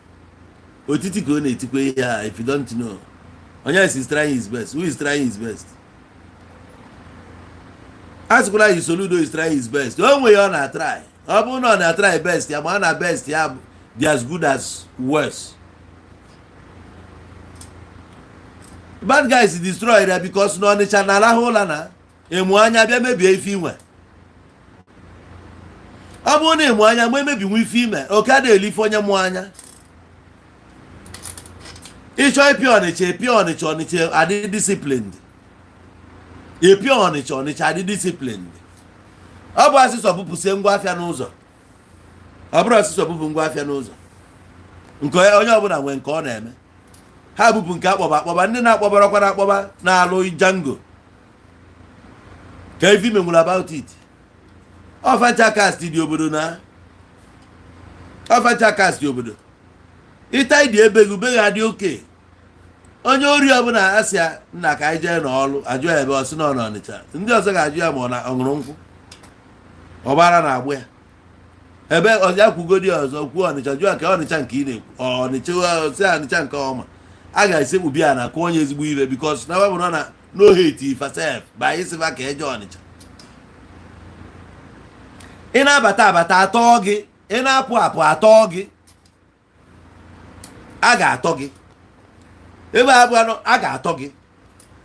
otiti ka ọ na-etikwa ihe a. If you don't know, onye is trying his best. Who is trying his best? A sịkwala yi Soludo is trying his best. O nwe ya ọ na-atry. Ọ bụrụ na ọ na-atry best ya, ma ọ na best ya dị as good as worse. Bad guys destroy ya because na Ọnịcha na-arahụ ụla na emu anya bịa mebie ife inwe. Ọ bụrụ na ịmụ anya ma emebinwu ife ime oke a na-elife onye mụ anya. Ịchọ ịpịa Ọnịcha, ịpịa Ọnịcha. Ọnịcha adị disciplined. Ịpịa Ọnịcha, Ọnịcha adị disciplined. Ọ bụ asịsọ bupụsie ngwa afịa n'ụzọ. Ọ bụrụ asịsọ bupụ ngwa afịa n'ụzọ, nke onye ọbụla nwee nke ọ na-eme, ha bupụ nke akpọba akpọba. Ndị na-akpọbarakwa na-akpọba na-alụ jango ka ife menwuru about it. Ọfancha cast dị obodo na ọfancha cast dị obodo. Ịta ịdị ebe gị be gị adị oke. Onye ori ọbụla asị ya nna ka anyị jee n'ọlụ, ajụ ya ebe ọ sị na ọ n'Ọnịcha. Ndị ọzọ ga-ajụ ya ma ọ na ọ ṅụrụ nkwụ, ọgbara na-agbụ ya ebe ọzọ ya kwugodi. Ọzọ kwuo Ọnịcha, jụọ ka Ọnịcha nke ị na-ekwu Ọnịcha, si Ọnịcha nke ọma. A ga-esekpu bịa na kụọ onye ezigbo ibe because na ọ na no hate ifasef ba ịsịfa ka eje Ọnịcha. Ị na-abata abata, atọ gị. Ị na-apụ apụ, atọ gị. A ga-atọ gị ebe a bụ anọ. A ga-atọ gị,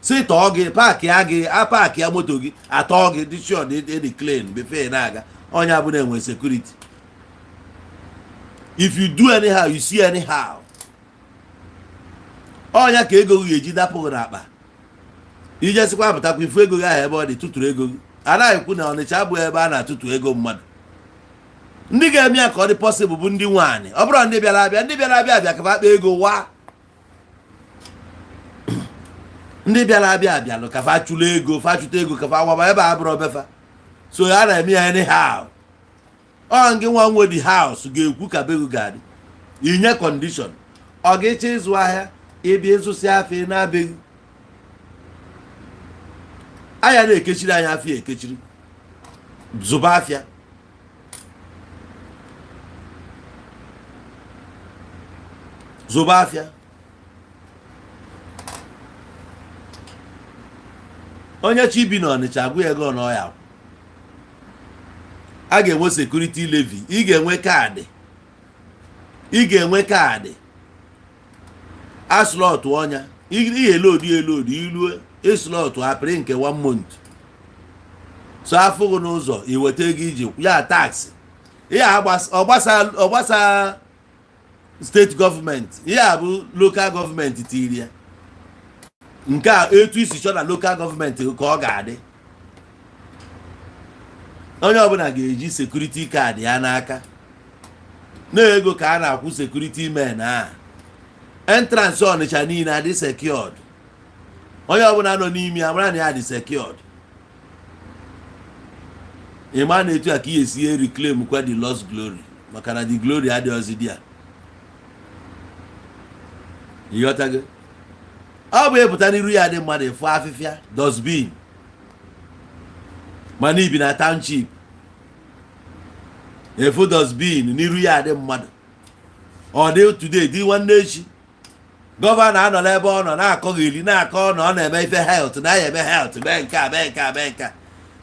si tọọ gị, park ya gị, a park ya moto gị, atọ gị, dị sure dị dị clean before na-aga. Onye abụla enwe security. If you do anyhow, you see anyhow. Ọnya ka ego gị ga-eji dapụ gị n'akpa. Ijesikwa apụtakwa, ifu ego gị ahụ ebe ọ dị, tụtụrụ ego gị. Anaghị ekwu na Ọnịcha abụghị ebe a na-atụtụ ego mmadụ. Ndị ga-eme ya ka ọ dị possible bụ ndị nwaanyị. Ọ bụrụ ndị bịara abịa, ndị bịara abịa abịa ka fa kpaa ego wa. Ndị bịara abịa abịalụ ka fa chụrụ ego, fa chụta ego ka fa waba ebe a bụrụ obefa. So a na-eme ya anyhow. Ọ ngị nwa nwe the house ga-ekwu ka be gị ga-adị, inye condition. Ọ ga-eche ịzụ ahịa, ịbịa ịzụsị afịa na-abịaghị anya na-ekechiri anya afịa, ekechiri zụba afịa. Zụba afịa. Onye chi bi n'Ọnịcha agwụ ya ego na ọya a ga-enwe security levy. Ị ga-enwe kaadị, ị ga-enwe kaadị aslọtụ ọnya ihe elodu elodu ilue ịslọtụ apịrị nke one month. So afụghị n'ụzọ, iweta ego iji ya tax. Ihe ọgbasa steeti gọọmenti, ihe a bụ local gọọmenti tiri ya. Nke a etu isi chọ na local gọọmenti ka ọ ga-adị. Onye ọbụla ga-eji security card ya n'aka na ego ka a na-akwụ security men. A Entrance Ọnịcha niile adị secured. Onye ọbụla nọ n'ime ya mara na ya dị secured. Ịma na etu a ka ị esi reclaim kwa the lost glory, maka na the glory adịghịzi dị ya. Ịghọtago? Ọ bụ ịpụta n'iru ya dị mmadụ, ịfụ afịfịa, dustbin, mana ibi na township, efu dustbin n'iru ya dị mmadụ. Ọ dị today, dị nwanne echi. Governor anọ n'ebe ọ nọ na-akọgheri, na-akọ na ọ na-eme ife health, na ya eme health, mee nke a, mee nke a, mee nke a.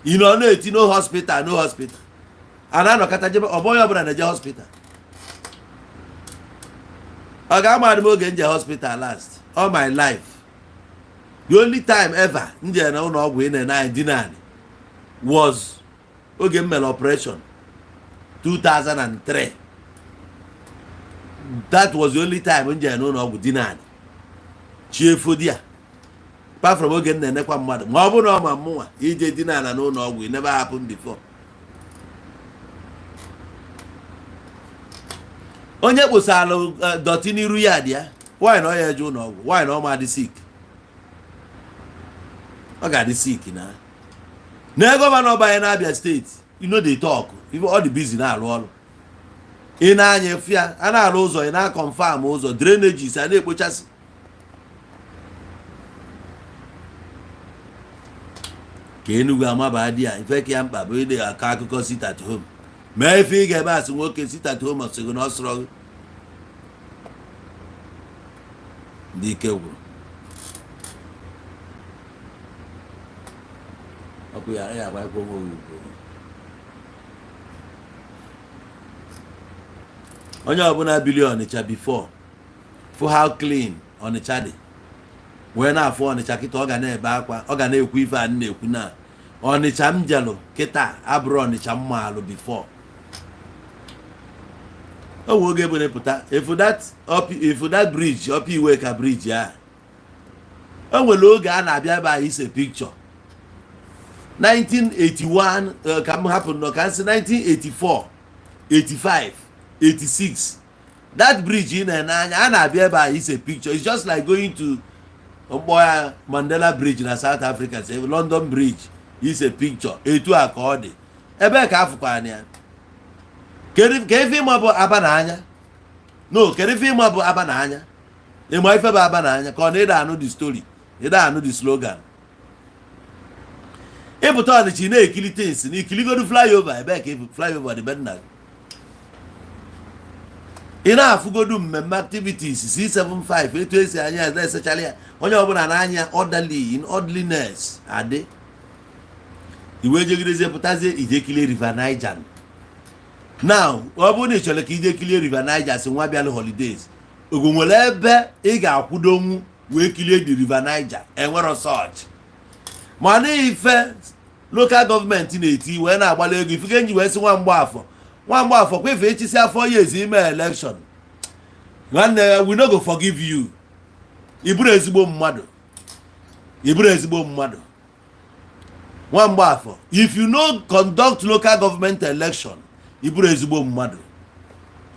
Ị nọ na-eti, "No hospital, no hospital." A na-anọkọta jebe. Ọ bụ onye ọbụla na-eje hospital? Ọ ga-amadị m oge nje hospital last. All my life, the only time ever m jere na ụlọ ọgwụ ị na-ene anyị dinani was oge m mere operation 2003. That was the only time m jere n'ụlọ ọgwụ dinani chiefu di ya, apart from oge m na-enekwa mmadụ. Ma ọ bụrụ na ọ ma mụnwa ije dina ala n'ụlọ ọgwụ, it never happened before. Onye kposara dirty n'iru ya dị ya, why na ọ ya eje ụlọ ọgwụ? Why na ọ ma dị sick? Ọ ga-adị sick na na governor banye n'Abia State. You no dey talk. Even ọ dị busy na-arụ ọrụ. Ị na-anya efu ya, a na-arụ ụzọ, ị na-confirm ụzọ, drainages a na-ekpochasị. Ka Enugu amaba dị ya ife ka ya mkpa bụ ịdị akọ akụkọ sit at home. Mee ife ị ga-eme. Asị nwoke sit at home, ọsịgị na ọ sọrọ gị. Ndị ike gwụrụ ọkụ ya ya agbakwa onwe gị ugwu. Onye ọbụla bili Ọnịcha before, fụ how clean Ọnịcha dị, wee na-afụ Ọnịcha kịta, ọ ga na-ebe akwa, ọ ga na-ekwu ife a na-ekwu na Ọnịcha m jelụ kịta abụrụ Ọnịcha mma alụ before. O nwe oge bụrụ pụta efu that bridge, Upper Iweka bridge a. O nwere oge a na-abịa ebe a ise picture 1981, ka m hapụ nọ ka m sị 1984, 85, 86. That bridge ị na-ene anya, a na-abịa ebe a ise picture. It's just like going to mkpọ ya Mandela Bridge na South Africa, say London Bridge, ise picture. Etu a ka ọ dị ebe ka afụkwara ya. Kedu ka ife ịma bụ aba na anya? No, kedu ife ịma bụ aba na anya? Ịma ife bụ aba na anya, ka ọ na ịda anụ the story, ịda anụ the slogan? Ịpụta Ọnịcha, ị na-ekili things na ikiligodu flyover. Ebe ka flyover dị be nna gị, ị na-afụgodu mmemme activities C75, etu esi anya ya na-esechala ya, onye ọbụla na-anya orderly, in orderliness adị. Iwe jegidezie, pụtazie, ije kilie River Niger. Now, ọ bụrụ na ị chọrọ ka ije kilie River Niger, si nwa bịalụ holidays, ogo nwere ebe ị ga-akwụdonwu wee kilie the River Niger. Enwero such. Mana ife local government na-eti wee na-agbalị ego ifuke nji wee sị nwa mgbaafọ, nwa mgbaafọ kwefe echisi afọ years ime election. Nwanne, we no go forgive you. Ị bụrụ ezigbo mmadụ, ị bụrụ ezigbo mmadụ. Nwa mgbaafọ, if you no conduct local government election, ị bụrụ ezigbo mmadụ.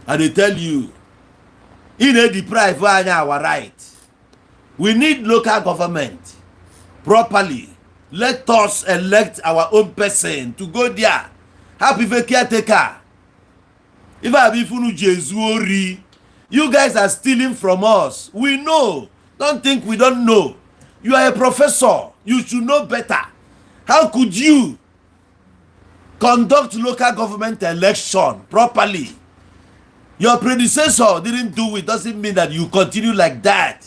I dey tell you, ị na-deprive anyị our right. We need local government properly. Let us elect our own person to go there. Hapụ ife caretaker, ife abụ ife unu ji ezu ori. You guys are stealing from us. We know. Don't think we don't know. You are a professor, you should know better. How could you conduct local government election properly? Your predecessor didn't do it, doesn't mean that you continue like that.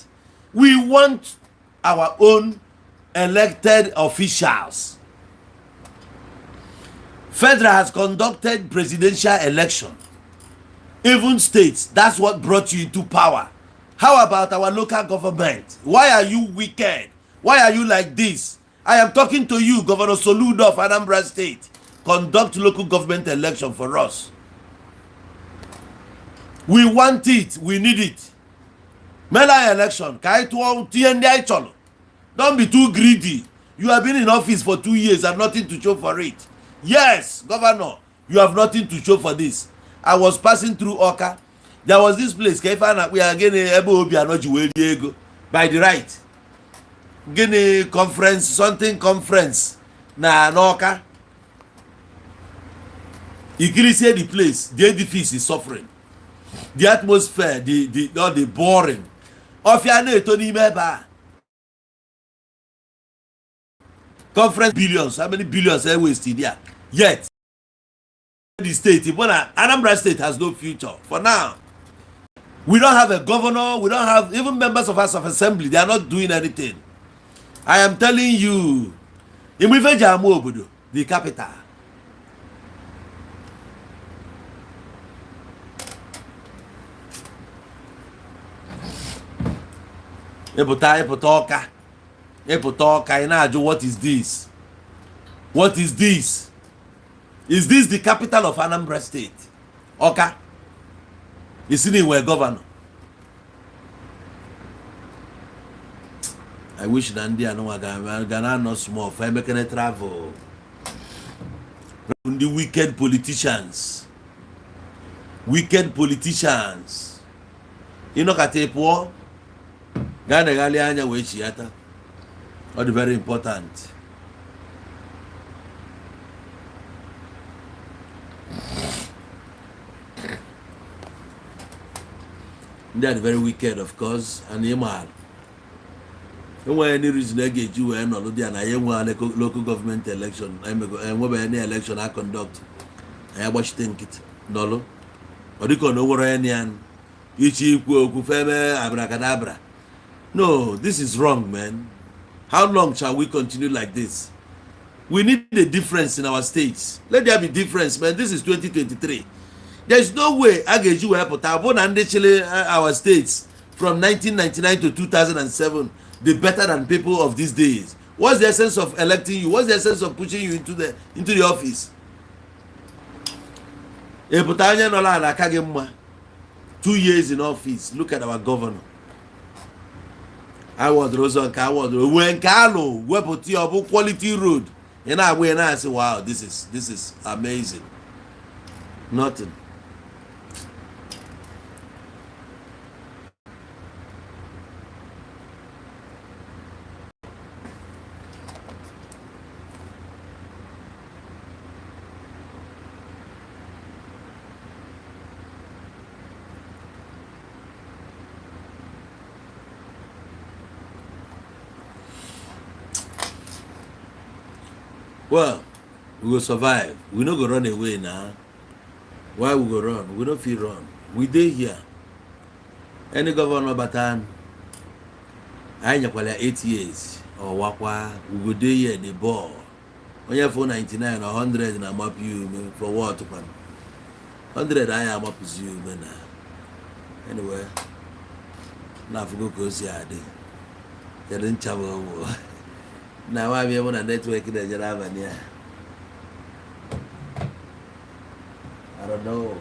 We want our own elected officials. Federal has conducted presidential election, even states. That's what brought you into power. How about our local government? Why are you wicked? Why are you like this? I am talking to you, Governor Soludo of Anambra State. Conduct local government election for us. We want it, we need it. Mela election ka anyị tụọ, tinye ndị anyị chọrọ. Don't be too greedy. You have been in office for 2 years and nothing to show for it. Yes, governor, you have nothing to show for this. I was passing through Awka. There was this place ka ife a na-akpụ ya gịnị, ebe Obianọ ji wee rie ego by the right, gịnị, conference, something conference na n'Ọka. Ikirisie the place, the edifice is suffering, the atmosphere, the all the boring ọfịa na-eto n'ime ebe a. Conference, billions, how many billions e waste there? Yet the state bụ na Anambra State has no future for now. We don't have a governor, we don't have even members of House of Assembly. They are not doing anything. I am telling you, ime ife ji ama obodo, the capital. Ịpụta, ịpụta Ọka, ịpụta Ọka, ị na-ajụ, "What is this? What is this? Is this the capital of Anambra State?" Ọka isi na inwe governor. I wish na ndị anụnwa ga na-anọ small fa emekene travel. Ndị wicked politicians, wicked politicians, ịnọkata ị pụọ gaa negharị anya wee chighata. Ọ dị very important. Ndị a dị very wicked, of course, and ịmaala enweghị any reason e ga-eji wee nọrọ dị ya na ya enweghị local government election, enwebeghị any election a conduct. Anyị agbachite nkịtị nọlụ, ọ dịka ọ na o nwere onye na ya ichi ikwu okwu feme abracadabra. No, this is wrong, man. How long shall we continue like this? We need a difference in our states. Let there be difference, man. This is 2023. There is no way a ga-eji wee pụta bụ na ndị chịrị our states from 1999 to 2007 the better than people of these days. What's the essence of electing you? What's the essence of pushing you into the office? Ị pụta, onye nọrọ ala aka gị mma 2 years in office. Look at our governor. Awọdụrụ ụzọ nke awọdụrụ nwee nke alụ wepụta ya, ọ bụ quality road. Ị na-agba, ị na-asị, "Wow, this is amazing." Nothing. Well, we go survive. We no go run away now. Why we go run? We no fit run. We dey here. Any governor bata, anyị nyekwara ya 8 years ọwakwa, we go dey here dey ball. Onye fụ 99 or 100 na amapụ ya ume for what kwana? 100 anyị amapụzi ya ume na. Anyway, na-afụgo ka o si adị. Kedu ncha bụ ọgwụ na nwa mụ na network na-ejere abalị a? I don't know.